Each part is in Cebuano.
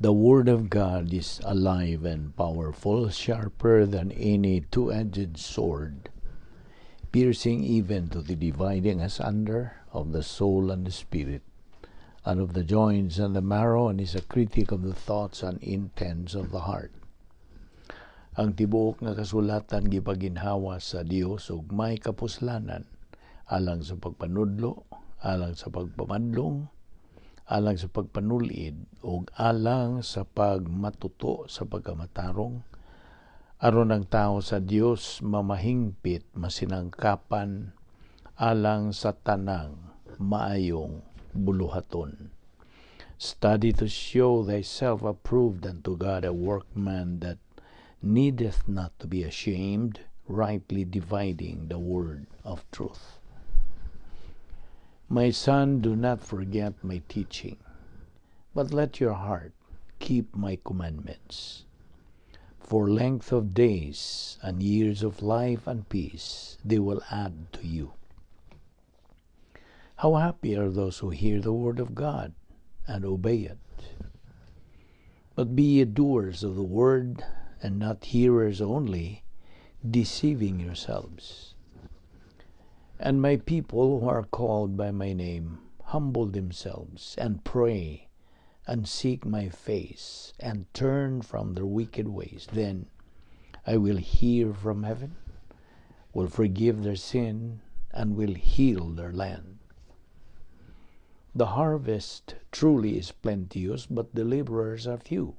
The Word of God is alive and powerful, sharper than any two-edged sword, piercing even to the dividing asunder of the soul and the spirit, and of the joints and the marrow, and is a critic of the thoughts and intents of the heart. Ang tibuok nga kasulatan gipaginhawa sa Dios ug may kapuslanan alang sa pagpanudlo, alang sa pagpamadlong, alang sa pagpanulid ug alang sa pagmatuto sa pagkamatarong, aron ang tao sa Dios mamahingpit, masinangkapan alang sa tanang maayong buluhaton. Study to show thyself approved unto God, a workman that needeth not to be ashamed, rightly dividing the word of truth. My son, do not forget my teaching, but let your heart keep my commandments. For length of days and years of life and peace they will add to you. How happy are those who hear the word of God and obey it. But be ye doers of the word and not hearers only, deceiving yourselves. And my people who are called by my name humble themselves and pray and seek my face and turn from their wicked ways, then I will hear from heaven, will forgive their sin, and will heal their land. The harvest truly is plenteous, but the laborers are few.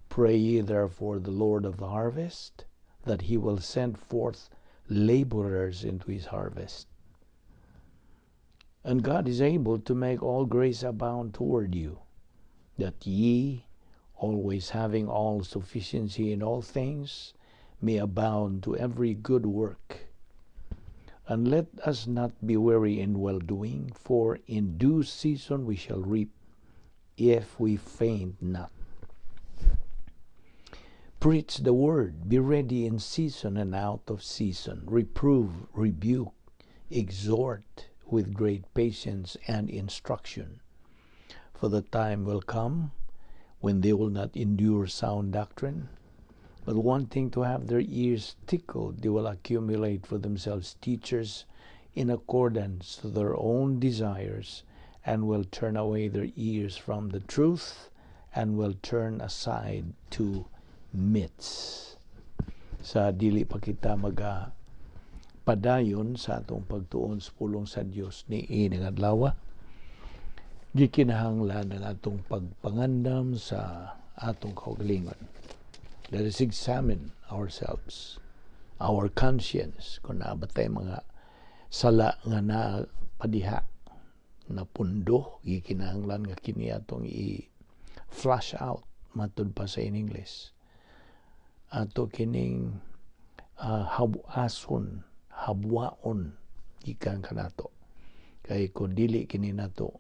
Pray ye therefore the Lord of the harvest that he will send forth laborers into his harvest. And God is able to make all grace abound toward you, that ye, always having all sufficiency in all things, may abound to every good work. And let us not be weary in well doing, for in due season we shall reap if we faint not. Preach the word, be ready in season and out of season, reprove, rebuke, exhort with great patience and instruction. For the time will come when they will not endure sound doctrine, but wanting to have their ears tickled, they will accumulate for themselves teachers in accordance to their own desires, and will turn away their ears from the truth, and will turn aside to myths. Sa dili pa kita maga padayon sa atong pagtuon sa pulong sa Dios ni ining adlaw, gikinahanglan ang atong pagpangandam sa atong kaugalingon. Let us examine ourselves, our conscience, kung naa ba tay mga sala nga na padiha na pundo, gikinahanglan nga kini atong i-flush out, matud pa sa in English. Ato kining habuason, habwaon gikan kanato. Kay kung dili kini nato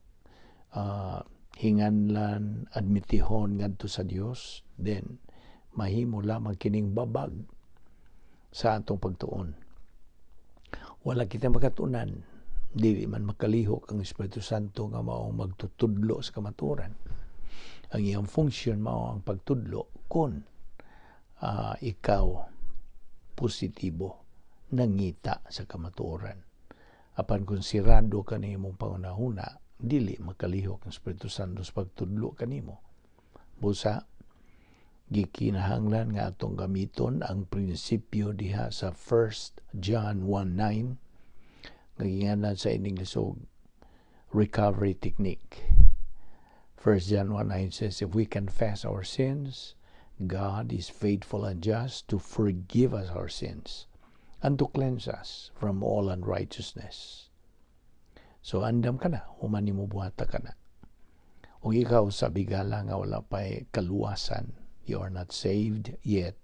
hinganlan, admitihon ngadto sa Dios, then mahimo lamang kining babag sa atong pagtuon. Wala kita makatunan, dili man makalihok ang Espiritu Santo nga mao magtutudlo sa kamatuoran. Ang iyang function mao ang pagtudlo kung ikaw positibo nangita sa kamatuoran. Apan kung sirado ka imong pangunahuna, dili makalihok ang Espiritu Santo sa pagtudlo kanimo. Busa gikinahanglan nga atong gamiton ang prinsipyo diha sa 1 John 1:9 nga gingalan sa English og recovery technique. 1 John 1:9 says, "If we confess our sins, God is faithful and just to forgive us our sins and to cleanse us from all unrighteousness." So andam ka na, human nimo buhata ka na. Kung ikaw sa bigala nga wala pa'y kaluwasan, you are not saved yet,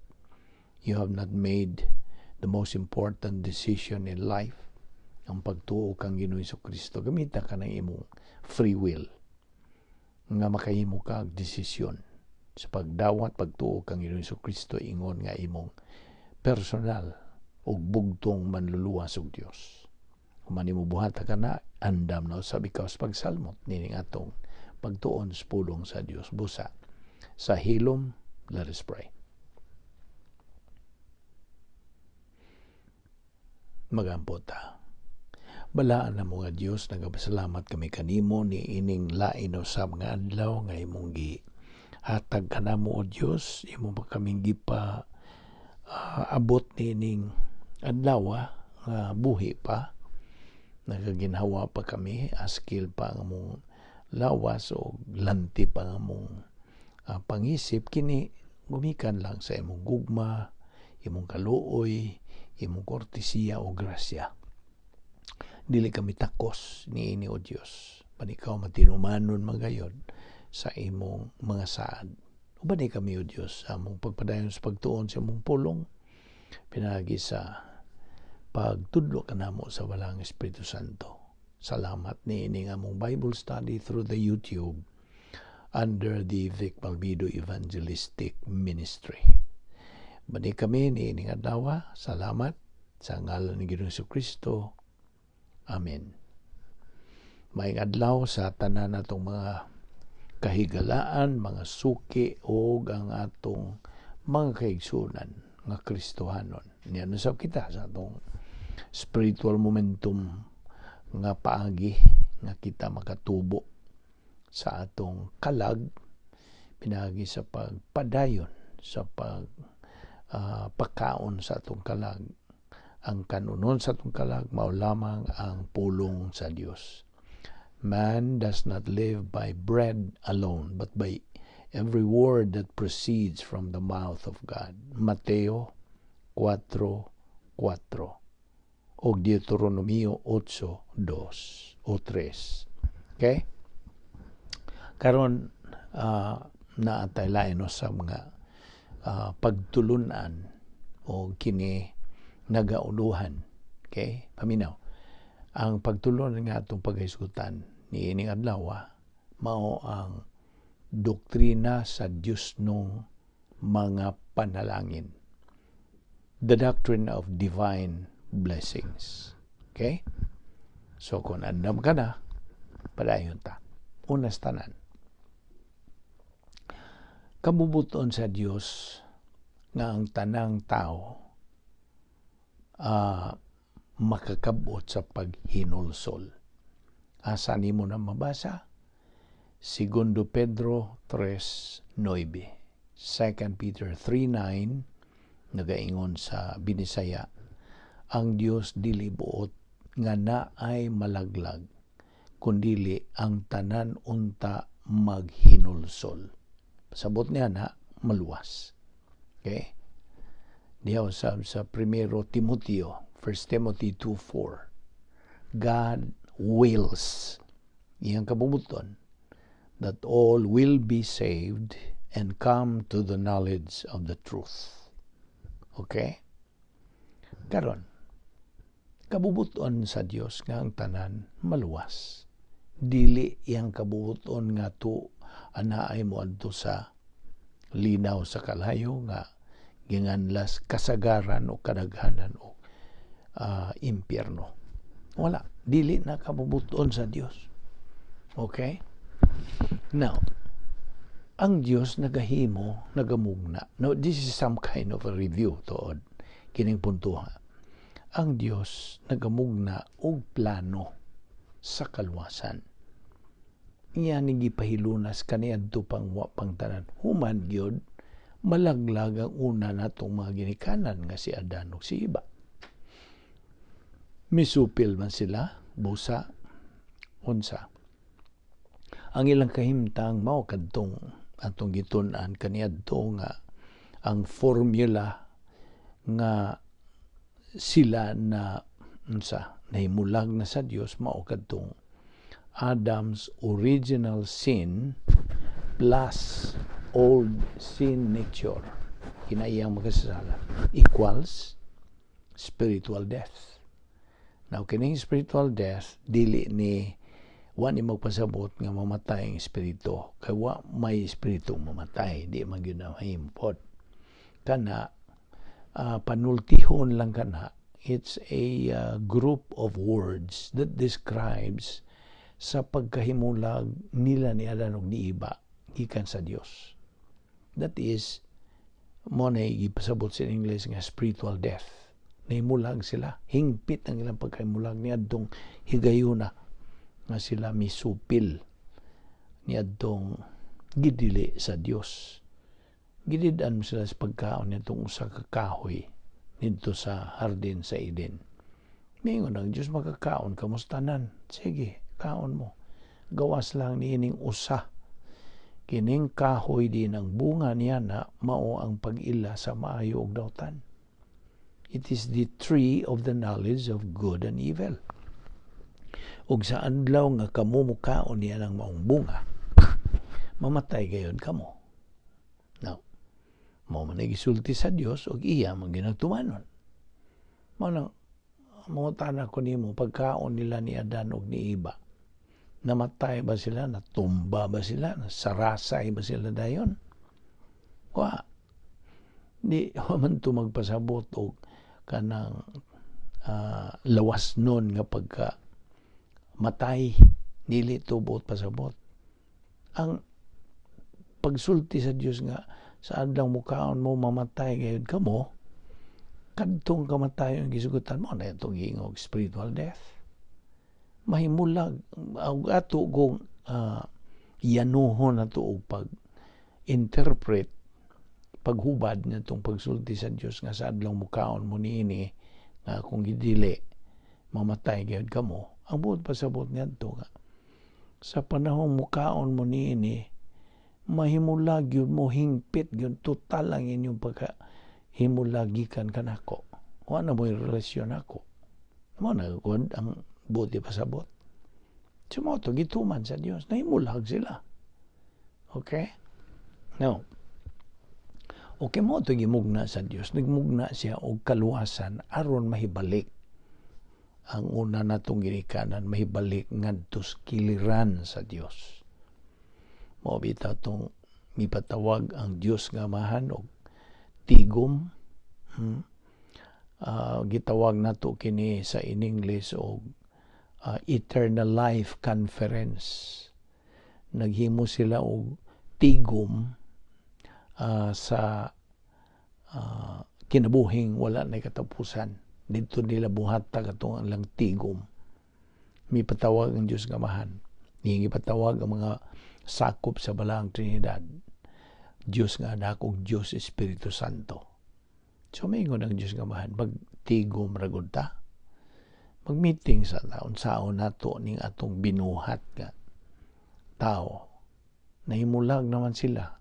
you have not made the most important decision in life, ang pagtuo kang Ginoong Kristo, gamita ka ng imong free will nga makahimo ka og desisyon sa pagdawat pagtuo kang Ginoong Kristo ingon nga imong personal ug bugtong manluluwas og Dios. Kung man nimo buhata ka na, andam na usab ikaw sa pagsalmot nining atong pagtuon sa pulong sa Dios. Busa Sa hilom, let us pray. Magampo ta. Balaan na mo nga Dios, nagapasalamat kami kanimo ni ining lain usab nga adlaw nga imong gi hatag kanamo, o Dios, imo pa kaming gipa abot niining adlaw nga buhi pa, nagaginhawa pa kami, askil pa ang among lawas o lanti pa ang among pangisip. Kini gumikan lang sa imong gugma, imong kaluoy, imong kortesiya o grasya. Dili kami takos niini, O Dios. Pan ikaw matinumanon magayon sa imong mga saad. Uban kami, O Dios, sa among pagpadayon sa pagtuon sa imong pulong, pinaagi sa pagtudlo kanamo sa Balaang Espiritu Santo. Salamat ni nga among Bible study through the YouTube under the Vic Balbido Evangelistic Ministry. Bani kami ni ining adlaw. Salamat sa ngalan ni Ginoong Kristo. Amen. Maayong adlaw sa tanan natong mga kahigalaan, mga suki o ang atong mga kaigsunan nga Kristohanon. Niya usab kita sa atong spiritual momentum nga paagi nga kita makatubo sa atong kalag pinaagi sa pagpadayon sa pag pakaon sa atong kalag. Ang kanunon sa atong kalag mao lamang ang pulong sa Dios. Man does not live by bread alone, but by every word that proceeds from the mouth of God. Mateo 4:4 o Deuteronomio 8:2 o 3. Okay? Karon naatay lain sa mga pagtulunan o kini nagauluhan. Okay? Paminaw. Ang pagtulunan nga atong paghisgutan ni ining adlaw mao ang doktrina sa Dios nung mga panalangin. The doctrine of divine blessings. Okay? So kung andam ka na, padayon ta. Unas tanan. Kabubuton sa Dios nga ang tanang tao makakabot sa paghinulsol. Asa nimo na mabasa? Segundo Pedro 3:9. 2 Peter 3:9 nagaingon sa Binisaya, ang Dios dili buot nga naay malaglag, kundili ang tanan unta maghinulsol. Sabot niya na maluwas. Okay? Diha usab sa Primero Timoteo, 1 Timothy 2:4. God wills, iyang kabubuton, that all will be saved and come to the knowledge of the truth. Okay? Karon, kabubuton sa Dios nga ang tanan maluwas. Dili iyang kabubuton nga tu anaay mo adto sa linaw sa kalayo nga ginganlas kasagaran o kadaghanan o impyerno. Wala. Dili na kabubuton sa Dios. Okay? Now, ang Dios nagahimo, nagamugna. Now, this is some kind of a review tuod kining puntuha. Ang Dios nagamugna og plano sa kaluwasan. Iya ni gipahilunas kaniadto pang wa pang tanan. Human gyud malaglag ang una natong mga ginikanan nga si Adan ug si Eva. Misupil man sila, busa, unsa. Ang ilang kahimtang mao kadtong atong gitun-an kaniadto nga ang formula nga sila na unsa nahimulag na sa Dios mao kadtong Adam's original sin plus old sin nature, kinaiyang makasasala, equals spiritual death. Now, kining spiritual death, dili ni wa ni magpasabot nga mamatay ang espiritu. Kay wa may espiritu mamatay, di man gyud na mahimpot. Kana, panultihon lang kana, it's a group of words that describes sa pagkahimulag nila ni Adan ug ni Eva gikan sa Dios. That is, mao na gipasabot sa English nga spiritual death. Nahimulag sila. Hingpit ang ilang pagkahimulag niadtong higayuna nga sila misupil niadtong gidili sa Dios. Gidid-an sila sa pagkaon nitong usa ka kahoy didto sa hardin sa Eden. Mingon ang Diyos, "Makakaon kamo tanan. Sige, kaon mo. Gawas lang niining usa. Kining kahoy din ang bunga niya na mao ang pag-ila sa maayo ug dautan." It is the tree of the knowledge of good and evil. Ug sa adlaw nga kamo mukaon niya ng maong bunga, mamatay gayod kamo. Now, mao man ay gisulti sa Dios ug iya man ginagtumanon. Mao nang mangutana ko nimo, pagkaon nila ni Adan ug ni Eva, namatay ba sila? Natumba ba sila? Nasarasay ba sila dayon? Wa. Di man to magpasabot og kanang lawas nun nga pagka matay, dili to buot pasabot. Ang pagsulti sa Dios nga sa adlaw mukaon mo, mamatay gayud kamo, kadtong kamatayon gisugutan mo na itong giingog spiritual death. Mahimulag og ato kung yanuhon nato og pag interpret, paghubad nitong pagsulti sa Dios nga sa adlaw mukaon mo niini nga kung gidili, mamatay gyud kamo. Ang buot pasabot niadto nga sa panahon mukaon mo niini, mahimulag gyud mo, hingpit gyud, total ang inyong pagka himulag gikan kanako. Wa na mo'y relasyon ako. Mao na gud ang buot pasabot. So mao to gituman sa Dios, nahimulag sila. Okay? Now, okay, mao to gimugna sa Dios. Nagmugna siya og kaluwasan aron mahibalik ang una natong ginikanan, mahibalik ngadto sa kiliran sa Dios. Mao bitaw tong mipatawag ang Dios nga Amahan og tigom. Gitawag nato kini sa in English og Eternal Life Conference. Naghimo sila og tigom sa kinabuhing wala na katapusan. Didto nila buhata katong lang tigom. Mipatawag ang Diyos nga Amahan. Gipatawag ang mga sakop sa Balaang Trinidad. Diyos nga Anak ug Diyos Espiritu Santo. So maingon ang Diyos nga Amahan, "Magtigom ra gud ta. Mag-meeting sa taon saon nato ning atong binuhat nga tao. Nahimulag naman sila.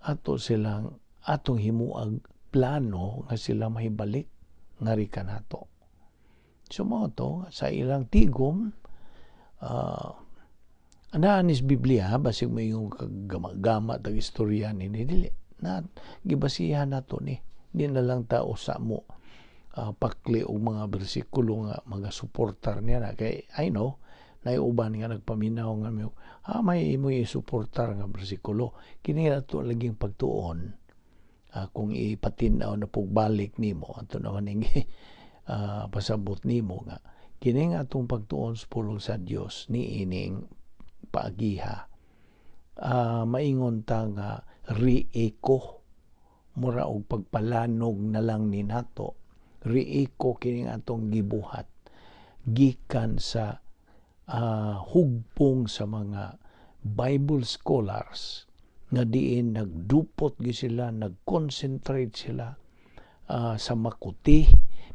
Ato silang atong himuag plano nga sila mahibalik ngari kanato." So mao to sa ilang tigom, anaan is Biblia, basig may yung kagama-gama tag istorya ni dili na gibasihan nato ni, di na lang ta usa mo pakli og mga bersikulo nga mga suportar niya na kay I know nay uban nga nagpaminaw nga may imo isuportar nga bersikulo. Kini ato laging pagtuon, kung ipatin-aw na pagbalik nimo ato naman ing pasabot nimo nga kini nga atong pagtuon sa pulong sa Dios ni ining paagiha, maingon ta nga re-echo, mura og pagpalanog na lang ni nato, re-echo kining atong gibuhat gikan sa hugpong sa mga Bible scholars nga diin nagdupot gyud sila, nag-concentrate sila sa makuti,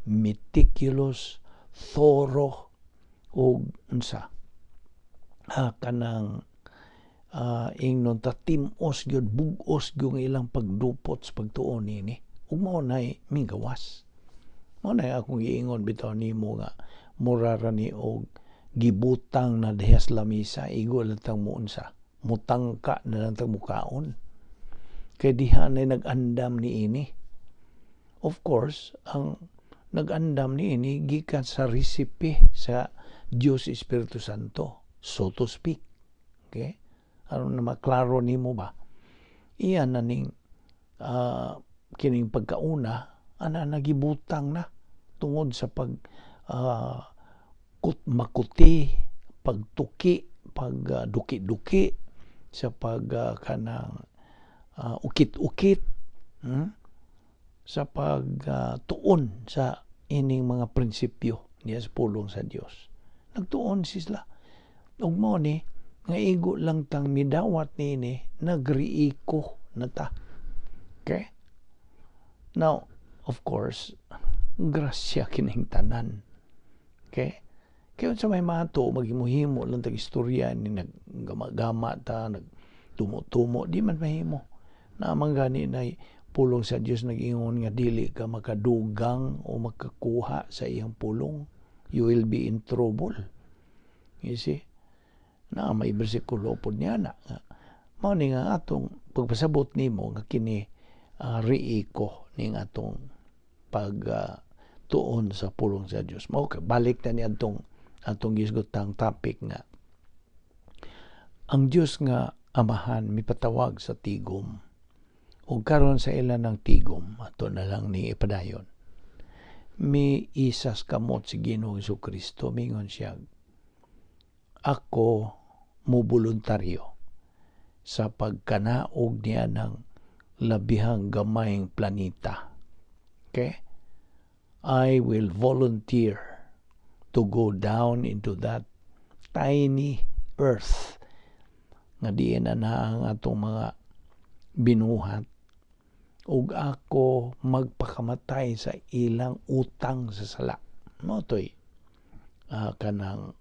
meticulous, thorough ug unsa kanang ingnon ta tim-os gyud, bug-os gyud ang ilang pagdupot sa pagtuon niini ug mao nay migawas. Mao nay akong giingon bitaw nimo nga mura ra ni og gibutang na diha sa lamisa, igo lang tang muunsa, mutangka na lang tang mukaon kay diha na nag-andam niini. Of course, ang nag-andam niini gikan sa recipe sa Dios Espiritu Santo, so to speak. Okay, aron na maklaro nimo ba, iya na ning kining pagkauna ana nagibutang na tungod sa pag makuti, pagtuki, pag duki-duki sa pag kanang ukit-ukit sa pagtuon sa ining mga prinsipyo niya sa pulong sa Dios. Nagtuon sila. Ug mao ni nga igo lang tang midawat niini, nagriiko na ta. Okay? Now, of course, grasya kining tanan. Okay? Kaya sa may mato, maghimo-himo lang tag istorya ni naggama-gama ta, nagtumo-tumo, di man mahimo. Naman gani na pulong sa Dios nag-ingon nga dili ka makadugang o makakuha sa iyang pulong. You will be in trouble. You see? Na may bersikulo pod niya na. Mao ni nga atong pagpasabot nimo nga kini riiko ning atong pag tuon sa pulong sa Dios. Mao okay, balik na ni atong atong gisgotang topic nga ang Dios nga Amahan mipatawag sa tigom. Ug karon sa ila ng tigom, ato na lang ni ipadayon. Mi isas kamot si Ginoong Kristo, mingon siya, "Ako mo voluntaryo sa pagkanaog niya ng labihang gamayng planeta." Okay? "I will volunteer to go down into that tiny earth nga diin na ang atong mga binuhat ug ako magpakamatay sa ilang utang sa sala." Mao to'y kanang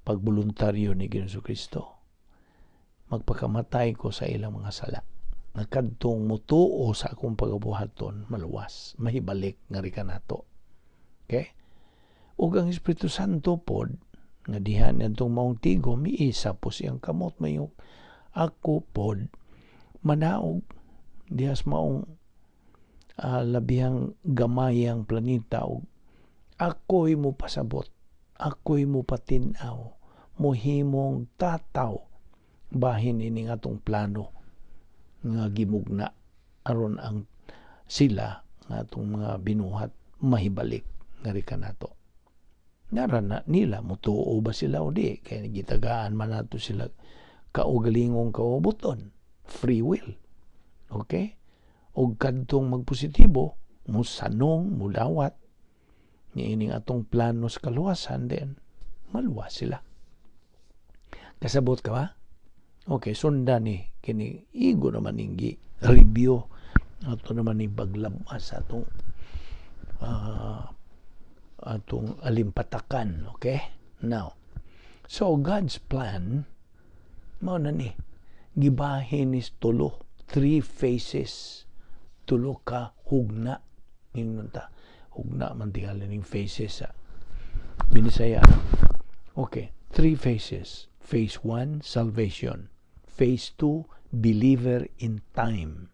pagboluntaryo ni Ginoong Kristo. "Magpakamatay ko sa ilang mga sala. Nga kadtong mutuo sa akong pagabuhaton, maluwas, mahibalik nga kanato." Okay? Ug ang Espiritu Santo pod nga diha niadtong maong tigom, miisa po siyang kamot, mayong, "Ako pod manaog diha sa maong labihang gamayang planeta ug ako'y mo pasabot, ako'y mo patin-aw, mohimong tataw bahin ining atong plano nga gimugna aron ang sila nga atong mga binuhat mahibalik ngari kanato." Nara na nila, mutuo ba sila o di, kay gitagaan man nato sila kaugalingong kaubuton, free will. Okay? Og kadtong magpositibo, musanong, mulawat niining atong plano sa kaluwasan, then maluwas sila. Kasabot ka ba? Okay, sundan ni kini, igo naman ning review ato naman ni paglabas atong atong alimpatakan, okay? Now, so God's plan mao na ni gibahin is tulo, three phases, tulo ka hugna. Ingnon ta hugna man tingali ning phases sa Binisaya. Okay, three phases. Phase 1, salvation. Phase 2, believer in time.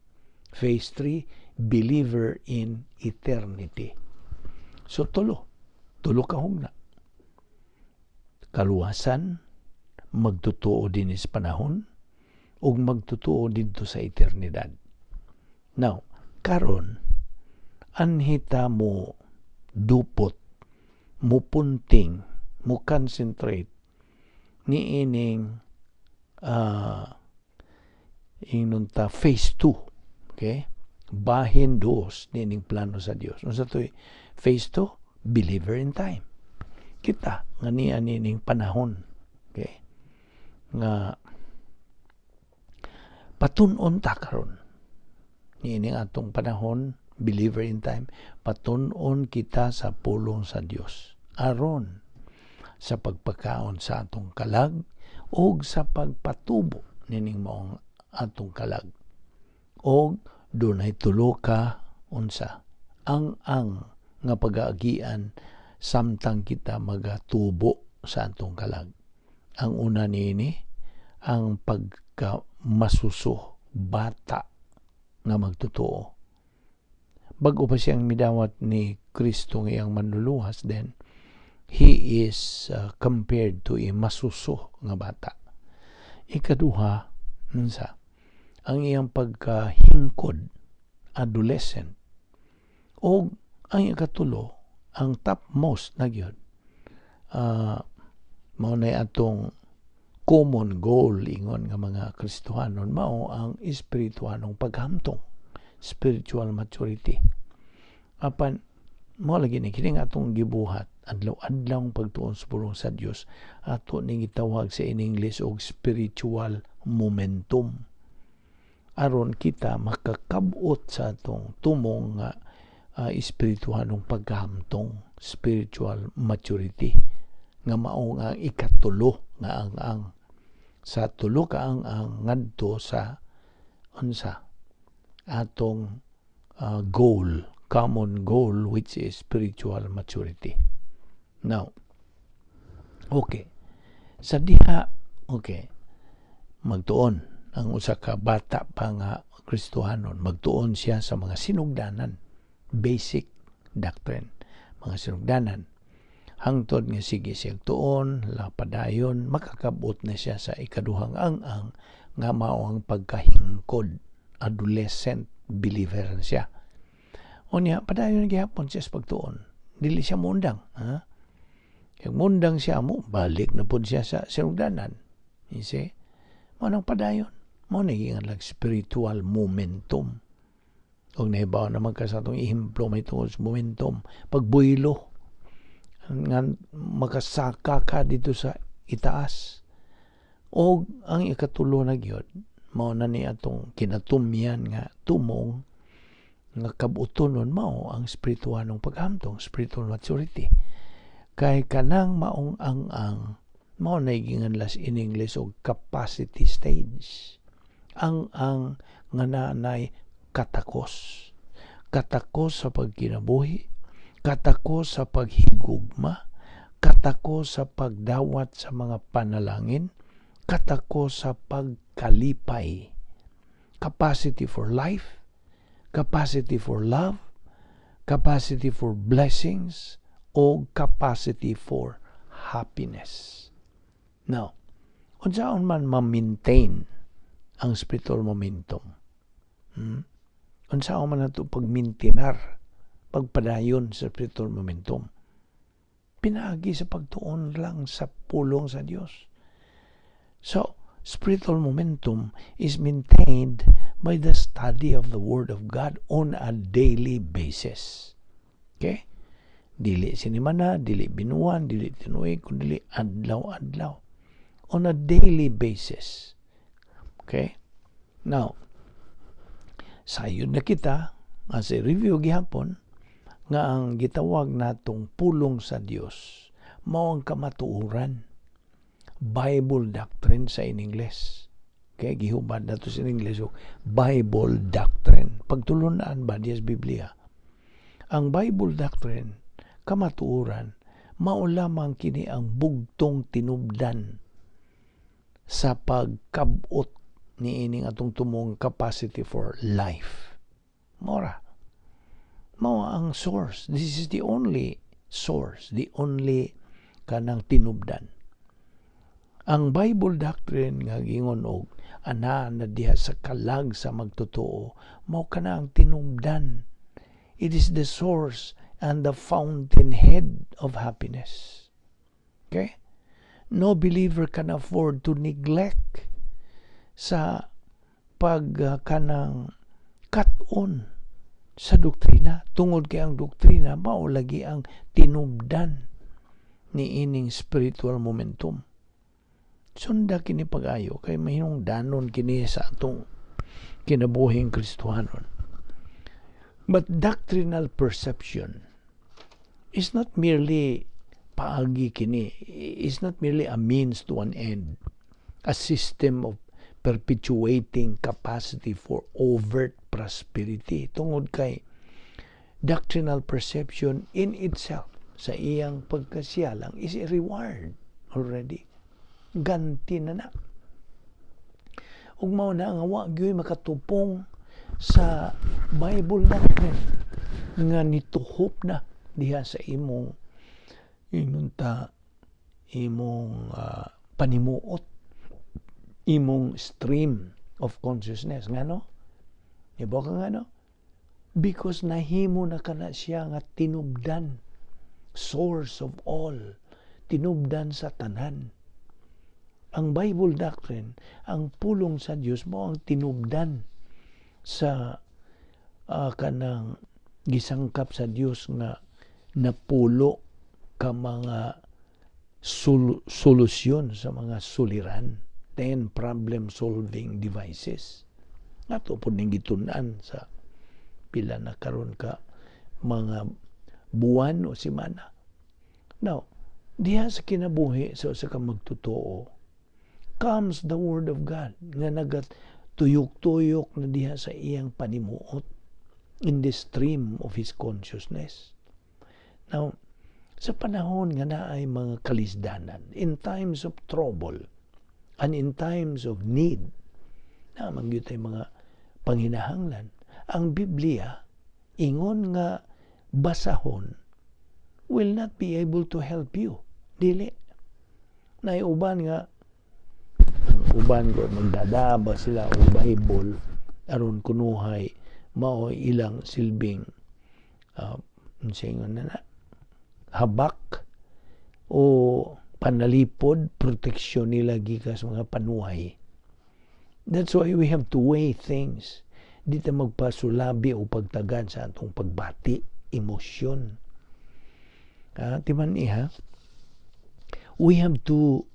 Phase 3, believer in eternity. So tulo. Tulo ka hugna. Kaluwasan, magtotoo din is panahon, ug magtotoo didto sa eternidad. Now, karon anhita mo dupot, mo punting, mo concentrate ni ining ingnon ta phase 2. Okay? Bahin dos niining plano sa Dios. Unsa to'y phase 2? Believer in time. Kita nga niya niining panahon. Okay? Nga patun-on ta karon. Niining atong panahon, believer in time, patun-on kita sa pulong sa Dios. Aron sa pagpakaon sa atong kalag og sa pagpatubo nining maong atong kalag. Og dunay tulo ka unsa ang nga pag-aagian samtang kita magatubo sa atong kalag. Ang una niini, ang pagka masuso, bata nga magtotoo. Bago pa siyang midawat ni Kristo ng iyang manluluwas, then he is compared to a masuso nga bata. Ikaduha, unsa? Ang iyang pagkahingkod, adolescent. O ang ikatulo, ang topmost na gyud, mao na atong Common goal ingon nga mga Kristohanon mao ang espirituhanong paghamtong, spiritual maturity. Apan mao lagi ni kini nga atong gibuhat adlaw-adlaw, pagtuon sa pulong sa Dios, ato ning gitawag sa in English og spiritual momentum aron kita makakabot sa atong tumong nga espirituhanong paghamtong, spiritual maturity, nga mao nga ikatulo nga ang sa tulo ka ang ngadto sa unsa atong goal, common goal, which is spiritual maturity. Now, okay. Sa diha, okay, magtuon ang usa ka bata pa nga Kristohanon, magtuon siya sa mga sinugdanan, basic doctrine, mga sinugdanan. Hangtod nga sige siya tuon, lapadayon, makakabot na siya sa ikaduhang ang-ang nga mao ang pagkahingkod, adolescent believer na siya. Unya, padayon gihapon siya sa pagtuon. Dili siya mundang. Ha? Kaya mundang siya mo, balik na pud siya sa sinugdanan. You see? Mao nang padayon. Mao na lang spiritual momentum. Kung nahibaw naman ka sa atong ehemplo may tungod sa momentum, pagbuylo, nga makasaka ka dito sa itaas. O ang ikatulo na gyud, mao na ni atong kinatumyan nga tumong nga kabutonon, mao ang spiritualong paghamtong, spiritual maturity. Kay kanang maong ang mao na las in English og capacity stage. Ang nga naanay katakos. Katakos sa pagkinabuhi, katakos sa paghigugma, katakos sa pagdawat sa mga panalangin, katakos sa pagkalipay. Capacity for life, capacity for love, capacity for blessings, o capacity for happiness. Now, unsaon man ma-maintain ang spiritual momentum? Unsaon man nato pagmintinar, pagpadayon sa spiritual momentum? Pinaagi sa pagtuon lang sa pulong sa Dios. So, spiritual momentum is maintained by the study of the Word of God on a daily basis. Okay? Dili sinimana, dili binuan, dili tinuig, kundi adlaw-adlaw. On a daily basis. Okay? Now, sayod na kita, as a review gihapon, nga ang gitawag natong pulong sa Dios mao ang kamatuoran, Bible doctrine sa in English. Okay, gihubad nato sa English so, Bible doctrine. Pagtulunan ba diya sa Biblia? Ang Bible doctrine, kamatuoran, mao lamang kini ang bugtong tinubdan sa pagkabot ni ining atong tumong capacity for life. Mora. Mao ang source. This is the only source, the only kanang tinubdan. Ang Bible doctrine nga gingon og ana na diha sa kalag sa magtotoo, mao kana ang tinubdan. It is the source and the fountainhead of happiness. Okay? No believer can afford to neglect sa pag kanang cut-on sa doktrina tungod kay ang doktrina mao lagi ang tinubdan ni ining spiritual momentum. Sunda kini pag-ayo kay mahinungdanon kini sa atong kinabuhing Kristohanon. But doctrinal perception is not merely paagi kini, is not merely a means to an end, a system of perpetuating capacity for overt prosperity, tungod kay doctrinal perception in itself sa iyang pagkasiyalang is a reward already, ganti na na. Ug mao na nga wa gyud makatupong sa Bible doctrine nga nituhop na diha sa imong inunta, imong panimuot, imong stream of consciousness. Ngano? Ibo ka ngano? Because nahimo na kana siya nga tinubdan, source of all, tinubdan sa tanan. Ang Bible doctrine, ang pulong sa Dios, mao ang tinubdan sa kanang gisangkap sa Dios nga napulo ka mga solusyon sa mga suliran, 10 problem solving devices. Ato po ning gitun-an sa pila na karon ka mga buwan o semana. Now, diha sa kinabuhi sa usa ka magtotoo comes the Word of God nga nagat tuyok-tuyok na diha sa iyang panimuot in the stream of his consciousness. Now, sa panahon nga naay mga kalisdanan, in times of trouble and in times of need, na man gyud mga panginahanglan, ang Biblia ingon nga basahon will not be able to help you. Dili. Naay uban nga ang uban ko magdadaba sila og Bible aron kunuhay mao ilang silbing ingon na habak o panalipod, proteksyon nila gikan sa mga panuhay. That's why we have to weigh things. Di ta magpasulabi o pagtagan sa atong pagbati, emosyon. Timan iha, we have to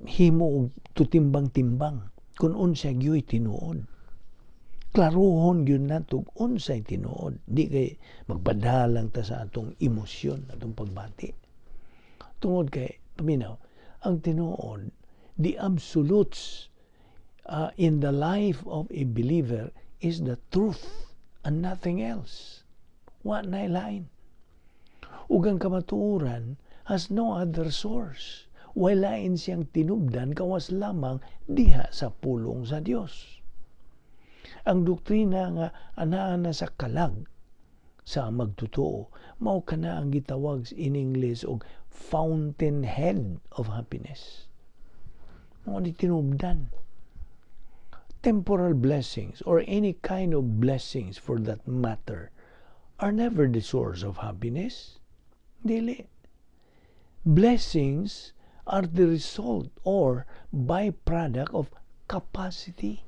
himo og tutimbang-timbang kung unsa gyud tinuod. Klarohon gyud nato unsay tinuod. Di kay magpadalang ta sa atong emosyon, atong pagbati. Tungod kay, paminaw, ang tinuod, the absolutes in the life of a believer is the truth and nothing else. Wa na lain. Ug ang kamatuoran has no other source. Walain siyang tinubdan kawas lamang diha sa pulong sa Dios. Ang doktrina nga anaa na sa kalag sa magtotoo, mao kana ang gitawag in English og fountainhead of happiness. Mao ni tinubdan. Temporal blessings or any kind of blessings for that matter are never the source of happiness. Dili. Blessings are the result or byproduct of capacity.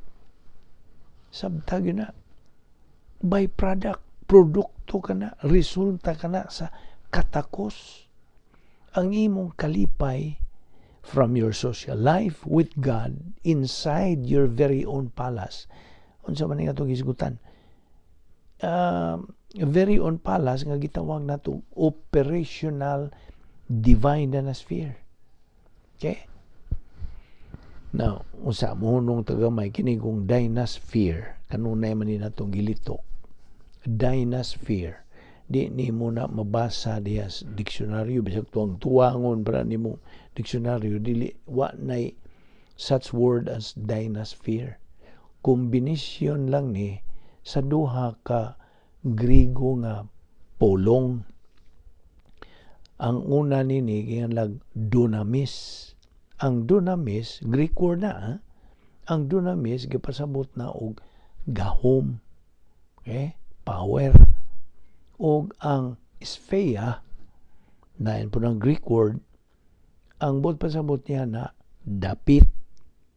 Sabta gyud na. Byproduct, produkto ka na, resulta ka na sa katakos. Ang imong kalipay from your social life with God inside your very own palace. Unsa man nga itong gisgutan? Very own palace nga gitawag nato operational divine sphere. Okay? Now, unsa mohunong tagamay kini kung dynasphere, kanunay man ni natong gilitok. Dynasphere. Di nimo na mabasa diha sa diksyonaryo, bisag tuwang tuwangon para nimo diksyonaryo, dili, wa nay such word as dynasphere. Kombinasyon lang ni sa duha ka Griego nga pulong. Ang una nini giinganlag dunamis. Ang dunamis, Greek word na, ha? Ang dunamis gipasabot na og gahom. Okay? Power. Og ang sphere, na po ng Greek word, ang buot pasabot niya na dapit.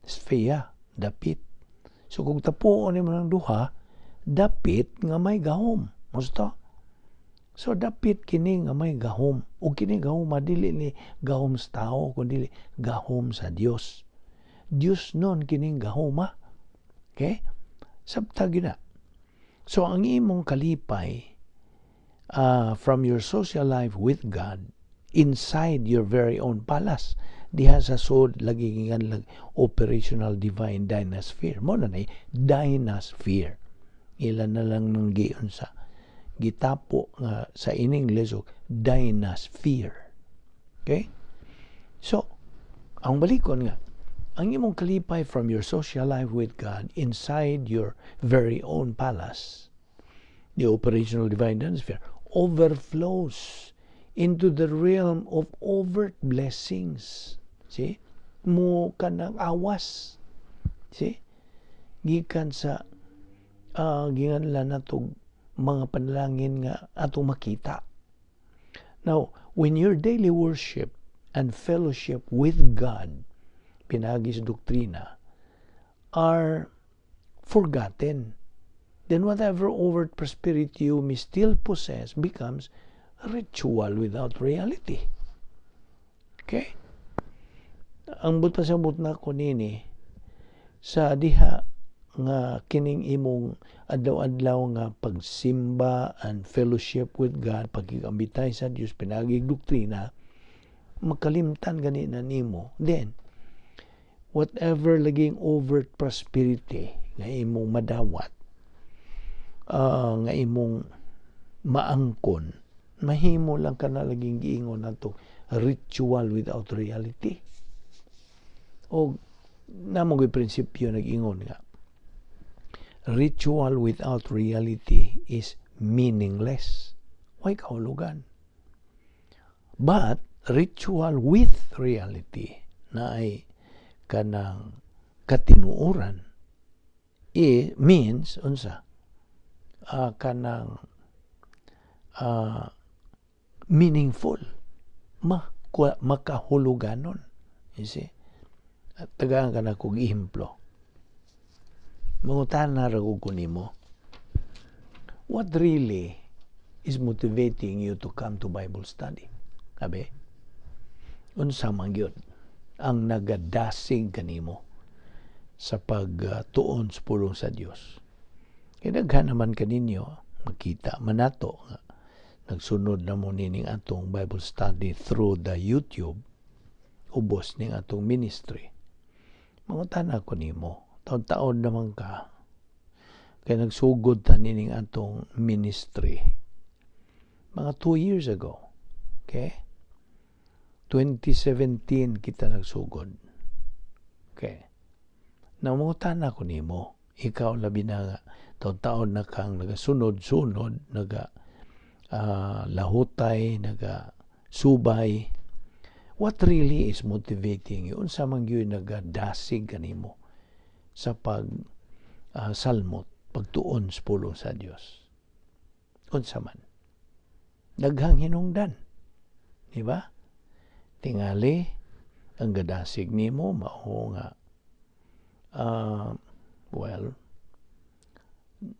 Sphere, dapit. So kung tapuon nimo ng duha, dapit nga may gahom. Musta? So dapit kini nga may gahom. Ug kini gahom dili ni gahom sa tao kundi gahom sa Dios. Dios nun kining gahoma. Okay? Sabta gyud na. So ang imong kalipay from your social life with God inside your very own palace diha sa sod lagi giinganlag operational divine dynasphere, mo na nay dynasphere, ilan na lang nang giun sa gitapo nga sa in English og dynasphere. Okay, so ang balikon nga ang imong kalipay from your social life with God inside your very own palace, the operational divine dynasphere, overflows into the realm of overt blessings. See? Mo kanang awas. See? Gikan sa ginganlan nato mga panalangin nga atong makita. Now, when your daily worship And fellowship with God pinaagi sa doktrina are forgotten, then whatever overt prosperity you may still possess becomes ritual without reality. Okay? Ang buot pasabot nako nini, sa diha nga kining imong adlaw-adlaw nga pagsimba and fellowship with God, pagkikambitay sa Dios pinaagi doktrina, makalimtan gani na nimo, then whatever laging overt prosperity nga imong madawat, nga imong maangkon, mahimo lang kana laging giingon nato ritual without reality. O namo prinsipyo nag-ingon nga ritual without reality is meaningless. Way kahulugan. But ritual with reality na ay kanang katinuoran, it means unsa? Kanang meaningful, makahuluganon, you see? At tagaan ka na kog ehemplo. Mangutana ra ko nimo, what really is motivating you to come to Bible study? Abi, unsa man gyud ang nagadasig kanimo sa pagtuon sa pulong sa Dios? Kay daghan naman kaninyo, makita man nato nga nagsunod na mo nining atong Bible study through the YouTube, ubos ning atong ministry. Mangutana ko nimo, taon-taon naman ka, kay nagsugod ta nining atong ministry mga 2 years ago. Okay? 2017 kita nagsugod. Okay. Mangutana ko nimo, ikaw labi na nga, taon-taon na kang nagasunod-sunod, naga lahutay, naga subay. What really is motivating you? Unsa man gyud nagadasig kanimo sa pag salmot, pagtuon sa pulong sa Dios? Unsa man? Daghang hinungdan. Di ba? Tingali, ang gadasig nimo mao nga well,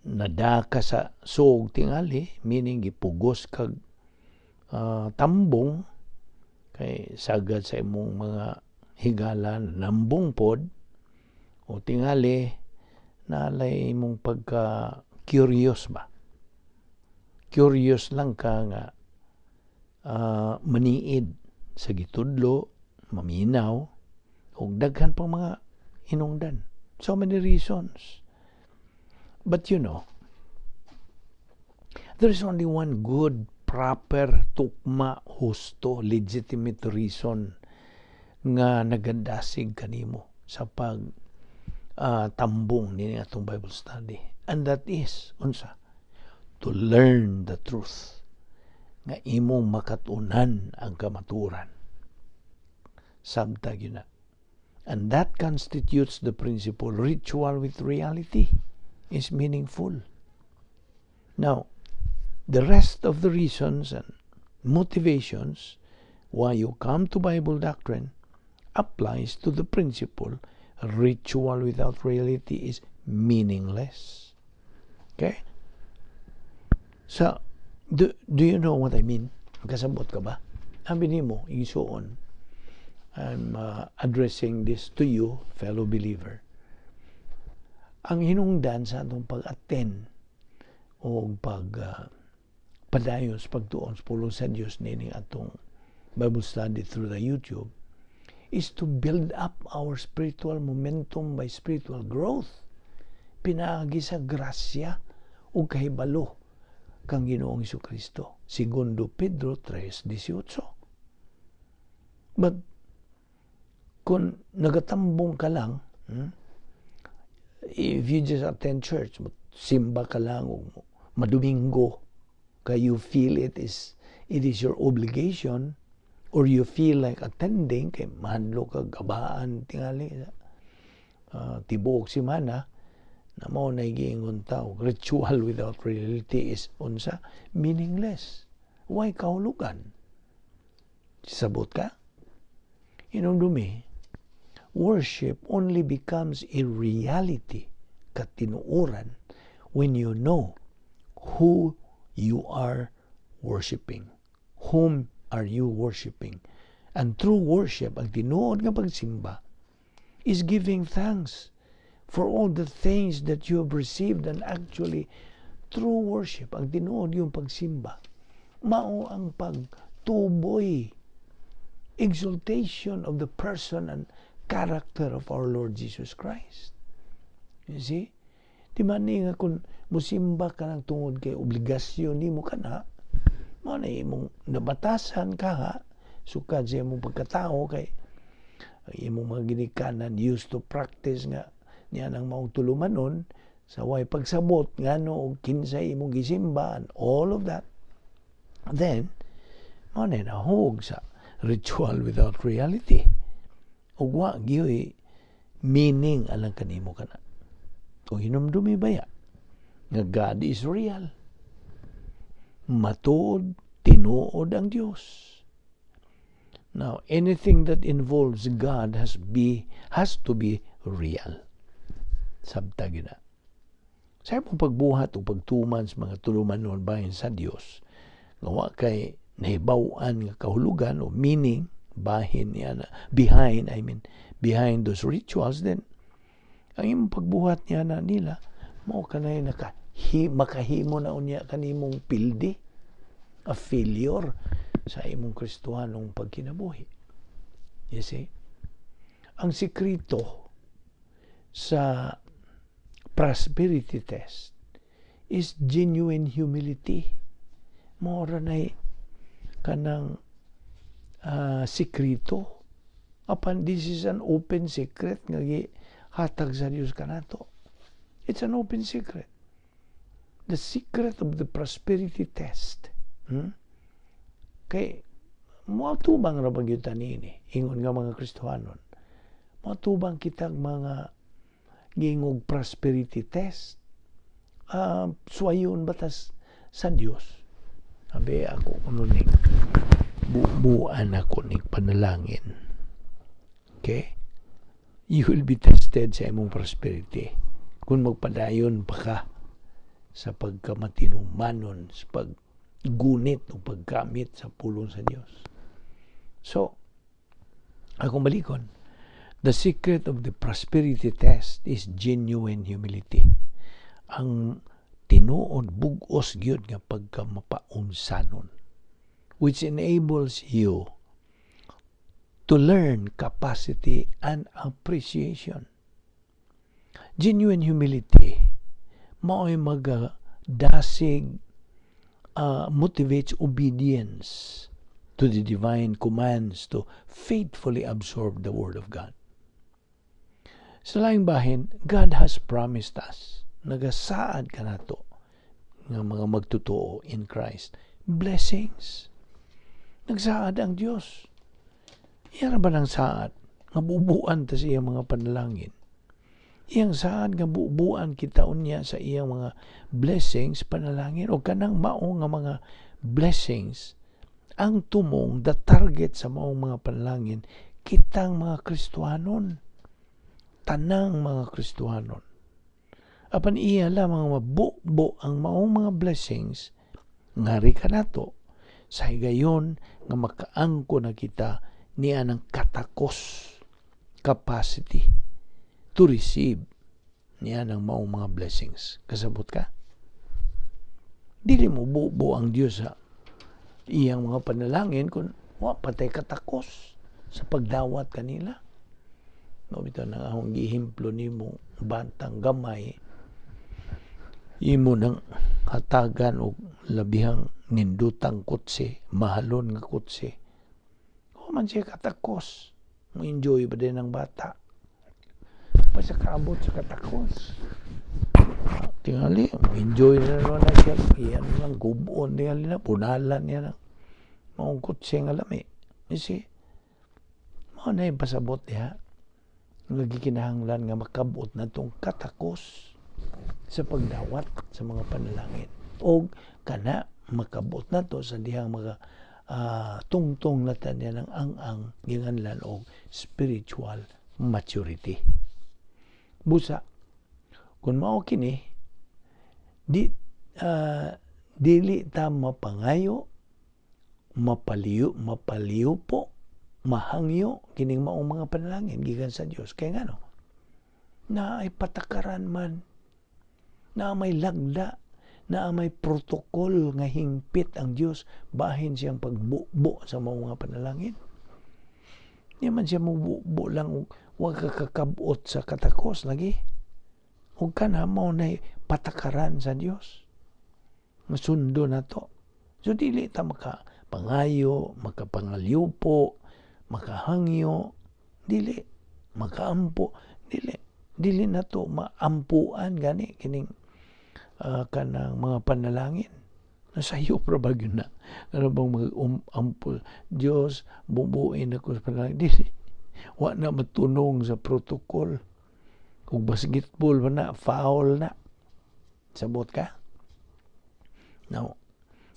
nadaka sa suog tingali, meaning gipugos kag tambong kay sagad sa imong mga higala nambong pod, o tingali nalay imong pagka curious ba, curious lang ka nga maniid sa gitudlo, maminaw, ug daghan pang mga hinungdan. So many reasons. But there is only one good, proper, tukma, husto, legitimate reason nga nagadasig kanimo sa pag tambong nini atong Bible study. And that is, unsa? To learn the truth nga imong makatunan ang kamaturan. Sabta gyud na. And that constitutes the principle ritual with reality is meaningful. Now, the rest of the reasons and motivations why you come to Bible doctrine applies to the principle ritual without reality is meaningless. Okay? So, do you know what I mean? Kasabot ka ba? Sabi nimo, igsuon, I'm addressing this to you, fellow believer. Ang hinungdan sa atong pag-attend o pag padayon sa pagtuon sa pulong sa Dios nining atong Bible study through the YouTube is to build up our spiritual momentum by spiritual growth pinaagi sa grasya ug kahibalo kang Ginoong Kristo. Segundo Pedro 3:18. But kung nagatambong ka lang, if you just attend church, simba ka lang, o madomingo, kay you feel it is your obligation, or you feel like attending kay mahadlok ka gabaan tingali tibuok semana na, mao na giingon tao ritual without reality is unsa? Meaningless. Way kahulugan. Sabot ka? Hinumdumi, worship only becomes a reality, katinuoran, when you know who you are worshiping. Whom are you worshiping? And true worship, ang tinuod nga pagsimba, is giving thanks for all the things that you have received. And actually, true worship, ang tinuod yung pagsimba, mao ang pagtuboy, exaltation of the person and character of our Lord Jesus Christ. You see? Di man ni nga kung musimba ka ng tungod kay obligasyon nimo kana, mao na imong nabatasan ka ha, sukad sa imong pagkatao kay ang imong mga ginikanan used to practice nga niya nang maong tulumanon sa way pagsabot ngano og kinsay imong gisimba and all of that, then mao na nahug sa ritual without reality ug wa gyoy meaning alang kanimo kana. Kung hinumdumi baya nga God is real, matuod, tinuod ang Dios. Now, anything that involves God has to be real. Sabta gina. Sa imong pagbuhat o pagtuman sa mga tulumanon bahin sa Dios, nga wa kay nahibaw-an nga kahulugan o meaning bahin niya na behind, I mean, behind those rituals, then ang imong pagbuhat niya na nila mao kanay makahimo na unya kanimong pildi, a failure sa imong Kristohanong pagkinabuhi. You see? Ang sikreto sa prosperity test is genuine humility. Mao ra nay kanang sikreto. Apan this is an open secret nga gihatag sa Dios kanato. It's an open secret. The secret of the prosperity test. Kay moatubang ra ba gyud ta niini, ingon nga mga Kristohanon? Moatubang kitag mga giingog prosperity test. Suwayon ba tas sa Dios? Sabi ako kuno ning bubuan ako ning panalangin. Okay? You will be tested sa imong prosperity kung magpadayon pa ka sa pagkamatinumanon, sa paggunit o paggamit sa pulong sa Dios. So, akong balikon, the secret of the prosperity test is genuine humility. Ang tinuod, bugos gyud nga pagkamapaunsanon, which enables you to learn capacity and appreciation. Genuine humility mao'y magadasig, motivates obedience to the divine commands to faithfully absorb the Word of God. Sa laing bahin, God has promised us, nagasaad kanato nga mga magtotoo in Christ, blessings. Nagsaad ang Dios. Iya ra ba ng saad nga bubuan ta sa iyang mga panalangin? Iyang saad nga bubuan kita unya sa iyang mga blessings, panalangin, o kanang mao nga mga blessings ang tumong, the target sa maong mga panalangin, kitang mga Kristohanon, tanang mga Kristohanon. Apan iya lamang mabubo ang maong mga blessings ngari kanato sa higayon nga makaangko na kita niya ng katakos, capacity to receive niya ng maong mga blessings. Kasabot ka? Dili mo bubo ang Dios sa iyang mga panalangin kung wa patay katakos sa pagdawat kanila. No, bitaw nang akong gihimplo nimo, bantang gamay, imo nang hatagan og labihang nindutang kotse, mahalon nga kotse. O man siya katakos. Mo enjoy pa din ang bata. Pa sa kaabot sa katakos. Tingali, enjoy na naman na siya. Iyan lang, gubon, tingali na, punalan niya lang. Maong kotse nga lami. You see? Mao na yung pasabot diha. Nga gikinahanglan nga makabot na tong katakos sa pagdawat sa mga panalangin. O kana makabot na to sa dihang mga Tungtong na ta niya ng ang-ang ginganlan og spiritual maturity. Busa, kung mao kini, di dili ta mapangayo, mapaliyo, mapaliupo, mahangyo kining maong mga panalangin gikan sa Dios. Kay ngano? Naay patakaran man, na may lagda, na may protocol nga hingpit ang Dios bahin siyang pagbubo sa mga panalangin. Di man siya mububo lang og wa ka kakabot sa katakos lagi. Ug kana mao na patakaran sa Dios. Masundo na to. So dili ta makapangayo, makapangaliupo, makahangyo, dili makaampo, dili dili na to maampuan gani kining kanang mga panalangin. Nasayop ra ba gyud na? Ano bang mag-ampo? Diyos, bubuin ako sa panalangin. Dili. Wa na matunong sa protocol. Kung basketball pa na, foul na. Sabot ka? Now,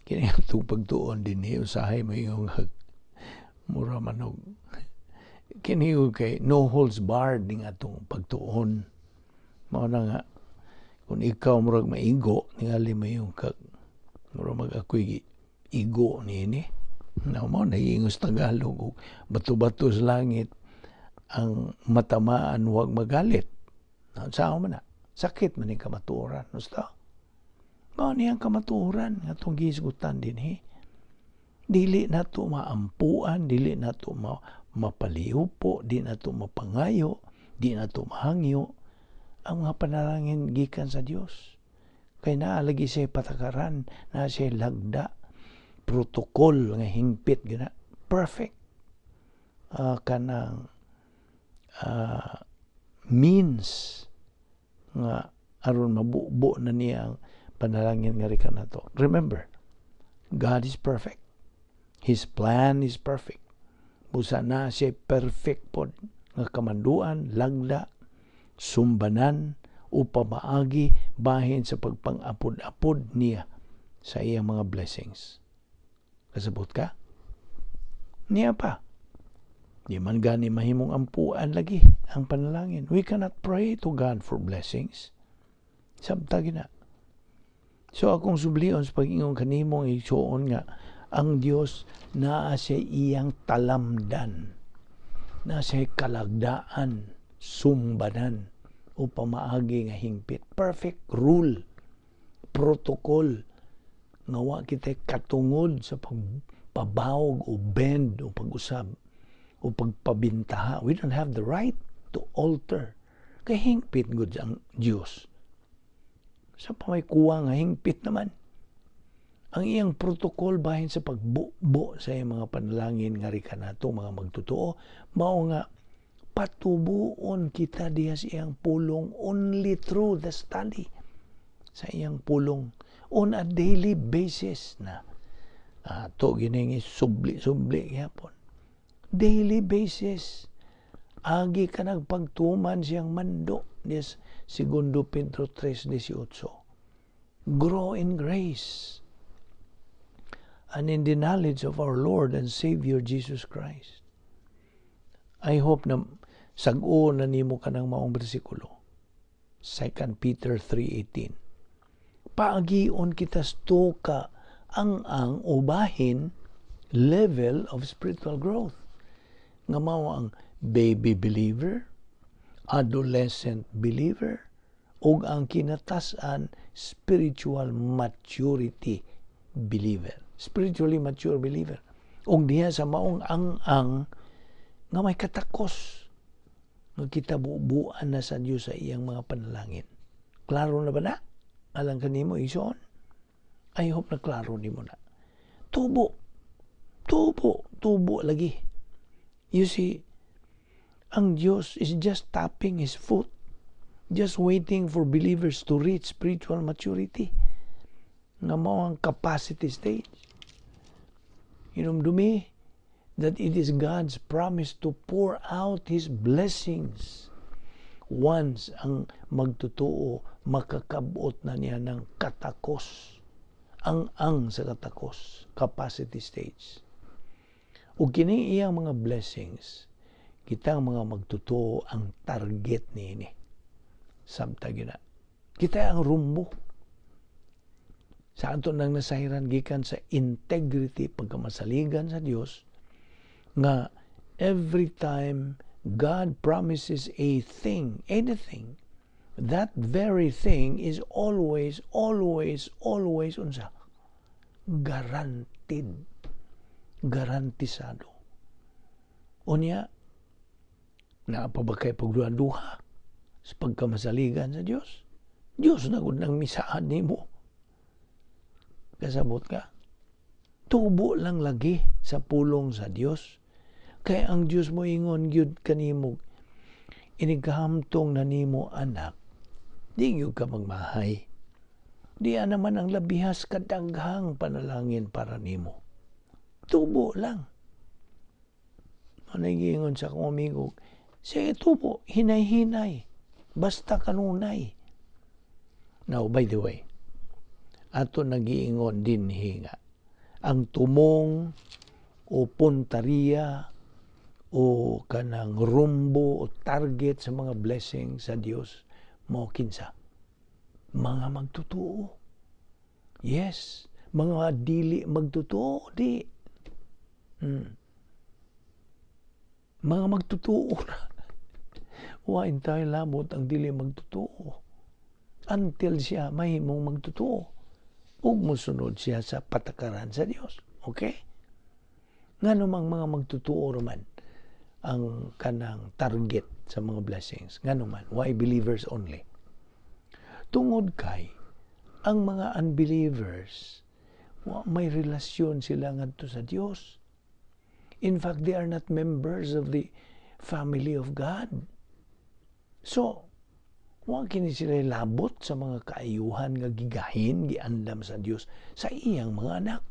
kini atong pagtuon dinhi, usahay mo yung mura manog kini kay no holds barred ning atong pagtuon. Mao na nga kung ikaw murag maigo, ningali mo yung kag mura mag ako'y igo niini. Now, mao naiingos Tagalog og bato-bato sa langit, ang matamaan huwag magalit. Sao man na? Sakit man ning kamatuoran. Gusto? Mao niyang kamatuoran nga atong gihisgutan dinhi. Dili na to maampuan, dili na to mapaliupo, di na to mapangayo, di na to mahangyo ang mga panalangin gikan sa Dios. Kay naa lagi siya patakaran, naa siya lagda, protocol nga hingpit gina, perfect. Kanang means nga aron mabubo na niya ang panalangin nga rika nato. Remember, God is perfect. His plan is perfect. Busa na siya perfect pod nga kamanduan, lagda, sumbanan o pamaagi bahin sa pagpang-apod-apod niya sa iyang mga blessings. Kasabot ka? Niya pa. Di man gani mahimong ampuan lagi ang panalangin. We cannot pray to God for blessings. Sabta gina. So akong sublion sa pag-ingon kanimong igsuon nga ang Dios naa sa iyang talamdan, naa siya kalagdaan, sumbanan o pamaagi nga hingpit. Perfect rule, protocol nga wa kita katungod sa pagpabawog o bend o pag-usab o pagpabintaha. We don't have the right to alter. Kay hingpit gud ang Dios. Sa pa may kuwa nga hingpit naman. Ang iyang protocol bahin sa pagbubo sa iyang mga panalangin nga rika nato mga magtotoo, mao nga patubuon kita diha sa iyang pulong only through the study sa iyang pulong on a daily basis na ato gining subli-subli gyapon. Daily basis. Agi ka nagpagtuman siyang mando des Segundo Pedro 3:18. Grow in grace and in the knowledge of our Lord and Savior Jesus Christ. I hope na sag-o na nimo kanang maong bersikulo. 2 Peter 3:18. Paagion kita ka ang ubahin level of spiritual growth. Nga mao ang baby believer, adolescent believer, ug ang kinatasan spiritual maturity believer. Spiritually mature believer. Ug diha sa maong ang-ang nga may katakos nga kita bubuan na sa Dios sa iyang mga panalangin. Klaro na ba na? Alang kanimo ison? I hope na klaro nimo na. Tubo. Tubo. Tubo lagi. You see, ang Dios is just tapping His foot, just waiting for believers to reach spiritual maturity. Nga mao ang capacity stage. Hinumdumi that it is God's promise to pour out His blessings once ang magtotoo makakabot na niya ng katakos, ang sa katakos, capacity stage. Ug kini iyang mga blessings, kitang mga magtotoo ang target niini. Samtang gyud na. Kita ang rumbo. Sa ato nang nasahiran gikan sa integrity, pagkamasaligan sa Dios, nga every time God promises a thing, anything, that very thing is always, always, always unsa? Guaranteed. Garantisado. Unya, naa pa ba kay pagduha-duha sa pagkamasaligan sa Dios? Dios na gud nang misaad nimo. Kasabot ka? Tubo lang lagi sa pulong sa Dios. Kay ang Dios mo ingon gyud kanimo, "Inigkahamtong na nimo, anak, di gyud ka magmahay. Di naman ang labihas kadaghang panalangin para nimo." Tubo lang. Ano giingon sa akong amigo? Sige, tubo, hinay-hinay. Basta kanunay. Now, by the way, ato nagiingon din nga ang tumong o puntariya o kanang rumbo o target sa mga blessing sa Dios mo kinsa? Mga magtotoo. Yes, mga dili magtotoo di. Mga magtotoo ra. Wa tayo lamot ang dili magtotoo. Until siya mahimong magtotoo ug musunod siya sa patakaran sa Dios. Okay? Ngano mang mga magtotoo raman ang kanang target sa mga blessings? Ngano man? Why believers only? Tungod kay ang mga unbelievers, wa may relasyon sila ngadto sa Dios. In fact, they are not members of the family of God. So, wa kini sila labot sa mga kaayuhan nga gigahin, giandam sa Dios sa iyang mga anak.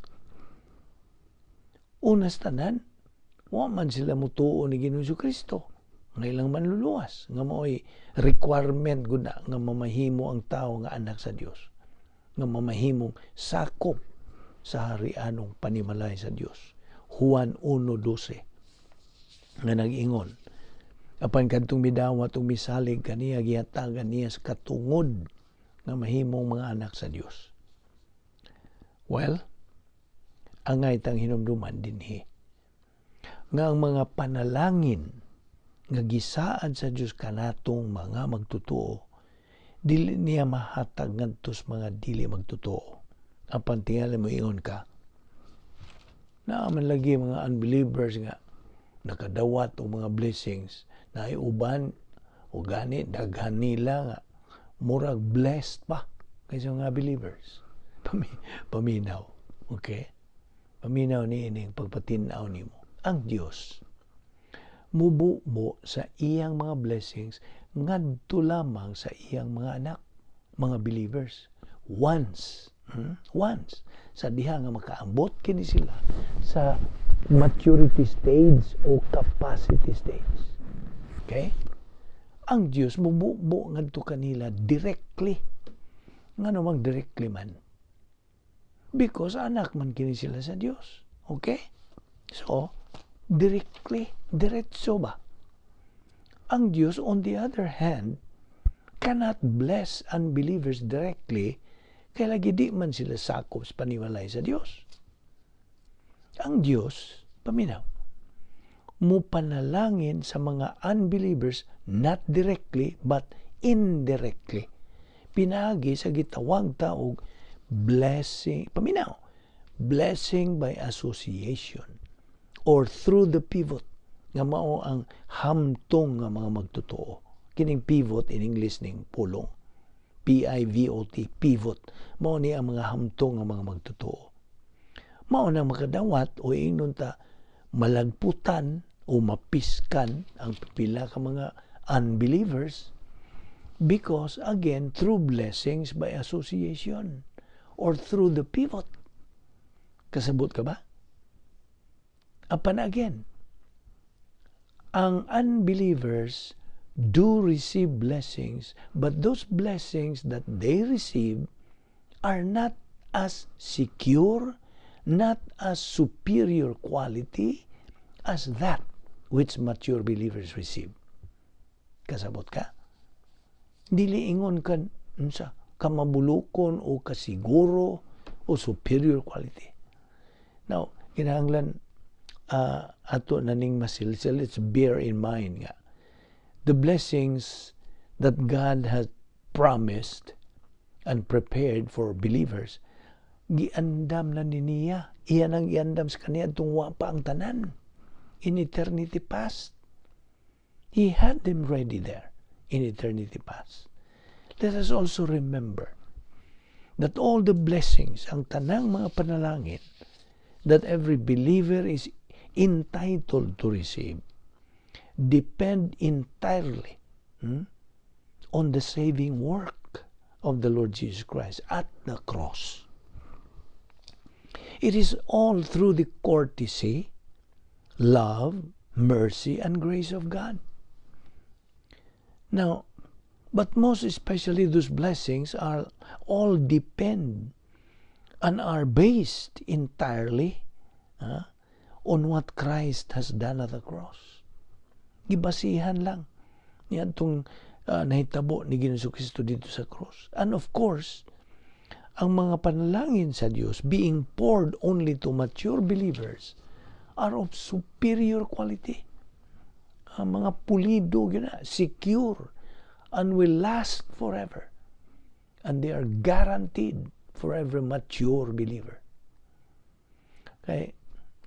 Unas tanan, wa man sila mutuo ni Ginoong Kristo nga ilang manluluwas, nga mao'y requirement gud na nga mamahimo ang tao nga anak sa Dios, nga mamahimong sakop sa harianong panimalay sa Dios. Juan 1:12 nga nag-ingon, "Apan kadtong midawat ug misalig kaniya, gihatagan niya sa katungod nga mahimong mga anak sa Dios." Well, angay tang hinumduman dinhi nga ang mga panalangin nga gisaad sa Dios kanatong mga magtotoo, dili niya mahatag ngadto sa mga dili magtotoo. Apan tingali mo ingon ka, naa man lagi mga unbelievers nga nakadawat og mga blessings na uban o gani daghan nila nga murag blessed pa kaysa mga believers. Paminaw. Okay? Paminaw ni ining pagpatin-aw nimo. Ang Dios mububo sa iyang mga blessings ngadto lamang sa iyang mga anak, mga believers. Once, Once sa diha nga makaambot kini sila sa maturity stage o capacity stage. Okay? Ang Dios mububo ngadto kanila directly. Ngano mang directly man? Because anak man kini sila sa Dios. Okay? So, directly, diretso ba? Ang Dios, on the other hand, cannot bless unbelievers directly kay lagi di man sila sakop sa panimalay sa Dios. Ang Dios, paminaw, mupanalangin sa mga unbelievers not directly but indirectly. Pinaagi sa gitawag ta og blessing, paminaw, blessing by association or through the pivot nga mao ang hamtong nga mga magtotoo. Kining pivot in English ning pulong. Pivot, pivot. Mao ni ang mga hamtong nga mga magtotoo. Mao nang makadawat o ingnon ta malagputan o mapiskan ang pipila ka mga unbelievers because, again, through blessings by association or through the pivot. Kasabot ka ba? Apan again, ang unbelievers do receive blessings, but those blessings that they receive are not as secure, not as superior quality. as that which mature believers receive. Kasabot ka? Dili ingon ka unsa kamabulokon o kasiguro o superior quality. Now, kinahanglan ato na ning masilsil. Let's bear in mind nga the blessings that God has promised and prepared for believers, giandam na ni niya. Iyan ang giandam sa kaniya tungwa pa ang tanan. In eternity past. He had them ready there in eternity past. Let us also remember that all the blessings, ang tanang mga panalangin that every believer is entitled to receive, depend entirely on the saving work of the Lord Jesus Christ at the cross. It is all through the courtesy, love, mercy, and grace of God. Now, but most especially those blessings are all depend and are based entirely on what Christ has done at the cross. Gibasihan lang niadtong nahitabo ni Ginoong Kristo dito sa cross. And of course, ang mga panalangin sa Dios being poured only to mature believers are of superior quality. Ang mga pulido gina, secure, and will last forever. And they are guaranteed for every mature believer. Kay,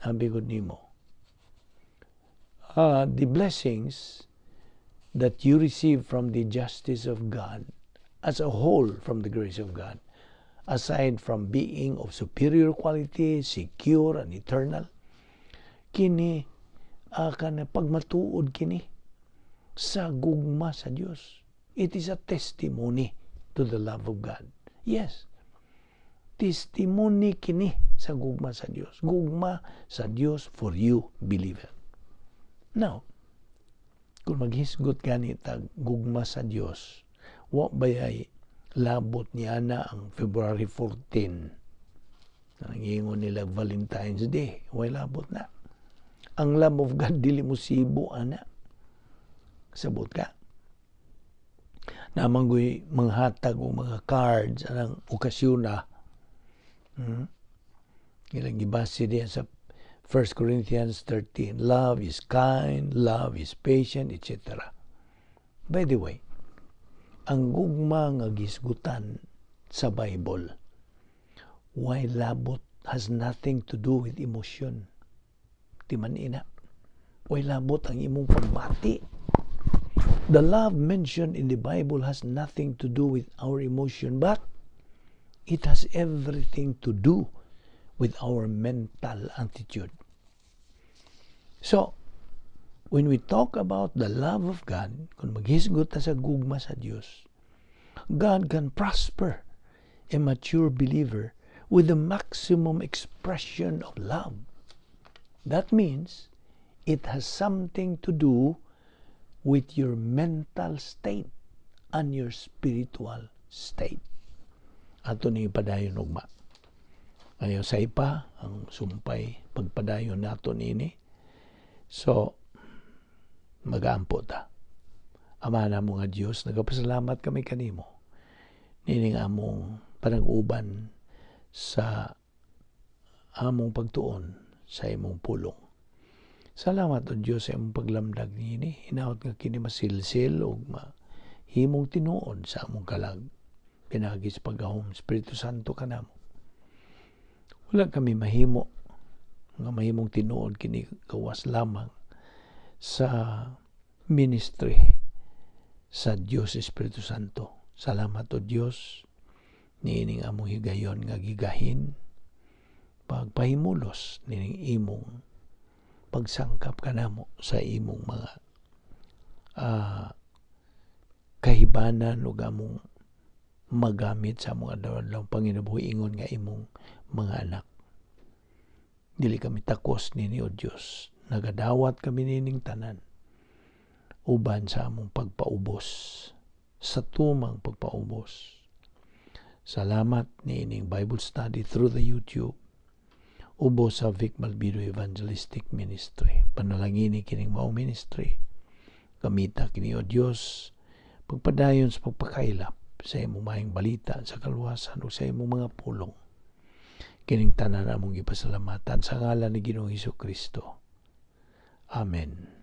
abi ko nimo, the blessings that you receive from the justice of God as a whole from the grace of God, aside from being of superior quality, secure and eternal, kini kana pagmatuod kini sa gugma sa Dios. It is a testimony to the love of God. Yes. Testimony kini sa gugma sa Dios. Gugma sa Dios for you, believer. Now, kung maghisgot gani tag gugma sa Dios, wa bayay labot niya na ang February 14? Nangingon nila Valentine's Day, way labot na. Ang love of God dili mo sibo ana. Sabot ka? Namanggoy manghatag og mga cards anang okasyon na. Ilang gibase diyan sa 1 Corinthians 13. Love is kind, love is patient, etc. By the way, ang gugma nga gisgutan sa Bible, way labot, has nothing to do with emotion. Timan ina. Way labot ang imong pagbati. The love mentioned in the Bible has nothing to do with our emotion, but it has everything to do with our mental attitude. So, when we talk about the love of God, kung maghisgot ta sa gugma sa Dios, God can prosper a mature believer with the maximum expression of love. That means it has something to do with your mental state and your spiritual state. Ato ni padayon ugma. Ayaw sa ipa, ang sumpay pagpadayon nato nini. So, magaampo ta. Ama na nga Dios, nagapasalamat kami kanimo nining among panag-uban sa among pagtuon sa imong pulong. Salamat o Dios sa imong paglamdag niini. Hinaot nga kini masilsil ug mahimong tinuod sa among kalag. Pinaagi sa paggahom Espiritu Santo kanamo. Wala kami mahimo nga mahimong tinuod kini gawas lamang sa ministry sa Dios Espiritu Santo. Salamat o Dios niining among higayon nga gigahin pagpahimulos nining imong pagsangkap kanamo sa imong mga kahibanan ug among magamit sa among adlaw panginabuhi ingon nga imong mga anak. Dili kami takos nini o Dios. Nagadawat kami nining tanan uban sa among pagpaubos, sa tumang pagpaubos. Salamat niining Bible study through the YouTube. Ubos sa Vic Malvido Evangelistic Ministry. Panalangini kining mao ministry. Gamita kini, O Dios, pagpadayon sa pagpakaylap sa imong maayong balita sa kaluwasan o sa imong mga pulong. Kining tanan among gipasalamatan sa ngalan ni Ginoong Hesus Kristo. Amen.